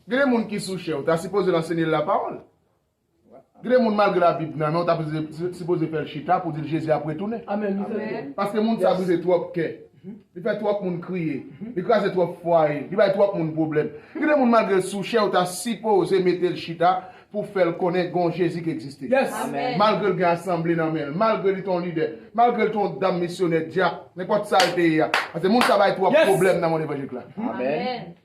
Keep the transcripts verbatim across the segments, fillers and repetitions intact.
Gen de moun ki sou chè, ou ta sipoze l ansenye l lapawòl. Gen de moun, malgre Labib nan men w, ou ta sipoze, sipoze fè l chita pou di l Jezi ap retounen. Amèn. Paske moun sa brize twòp kè. Li fè twòp moun kriye. Li kraze twòp fwaye. Li bay twòp moun pwoblèm. Gen de moun, malgre l sou chè, ou ta sipoze mete l chita pou fè l konnen gen yon Jezi ki egziste. Malgre l gen asanble nan men l, malgre li te yon lidè, malgre l te yon dam misyonè, dyak, nenpòt sa l te ye a. Paske moun sa bay twòp pwoblèm nan mond evanjelik la.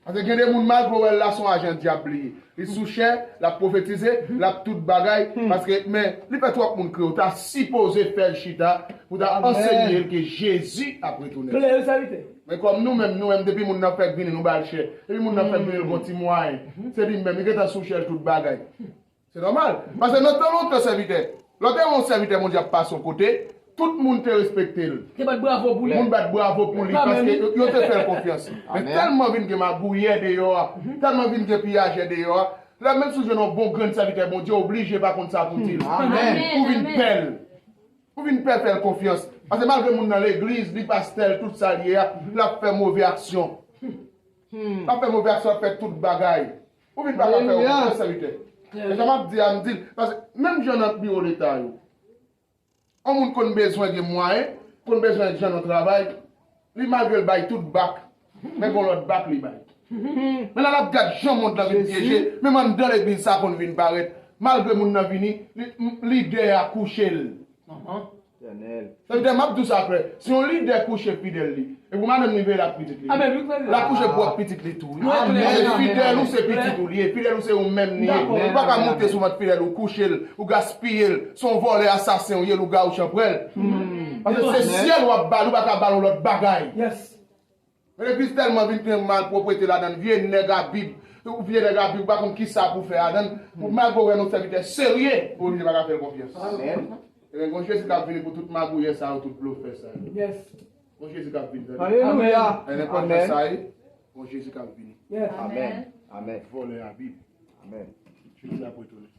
Paske gen de moun, malgre w wè l la, se yon ajan dyab li ye. Li sou chè, l ap pwofetize, l ap tout bagay, paske, men, li fè twòp moun kriye, ou ta sipoze fè l chita, pou ta ansenye l ke Jezi ap retounen. Men kòm nou menm, nou menm, depi moun nan fèk vini, nou ba l chè. Depi moun nan fèk vini, l gon ti mwayen. Se li menm, li gentan sou chè l tout bagay. Se nòmal. Paske nan tan lontan, sèvitè, lè w te wè yon sèvitè Bondye ap pase yon kote, tout moun te respekte l. Te bat bravo pou li. Moun bat bravo pou li, paske yo, yo te fè l konfyans. Men tèlman vin gen magouyè deyò a, tèlman vin gen piyajè deyò a, lè menm si w jwenn yon bon grenn sèvitè Bondye, w oblije pa konn sa pou di l. Ou vin pè l. Ou vin pè fè l konfyans. Paske malgre moun nan legliz, li pastè l, tout sa l ye a, l ap fè move aksyon. L ap fè move aksyon, l ap fè tout bagay. Ou vin pa ka fè yon bon sèvitè. E sa m ap di a, m di l, paske menm jan nan biwo leta yo, yon moun konn bezwen gen mwayen, konn bezwen jwenn yon travay, li malgre l bay tout bak, men gon lòt bak li bay. Men la n ap gad jan mond lan vin pyeje, menm anndan legliz sa konn vin parèt, malgre moun nan vini, li, lidè a kouche l. Sèvitè, m ap di w sa klè. Si yon lidè kouche fidèl li, e pou madanm li veye l ak pitit li. L ap kouche pwòp pitit li tou. Paske fidèl ou se pitit ou li ye, fidèl ou se ou menm li ye. Ou pa ka moute sou vant fidèl ou, kouche l, ou gaspiye l. Se yon vòlè, asasen ou ye, lougawou, chanpwèl. Paske se syèl w ap ba l, ou pa ka ba l yon lòt bagay. Men legliz tèlman vin gen malpwòpte ladan l, vye nèg a Bib, vye nèg a Bib, ou pa konn kisa pou fè ladan l. Pou malgre w wè yon sèvitè serye, ou oblije pa ka fè l konfyans. Ebyen, gon Jezi k ap vini pou tout magouyè sa yo, tout blofè sa yo. Gon Jezi k ap vini, tande. Alelouya. E nenpòt lè sa ye, gon Jezi k ap vini. Amèn. Amèn. Vòlè a Bib. Amèn. Jezi ap retounen.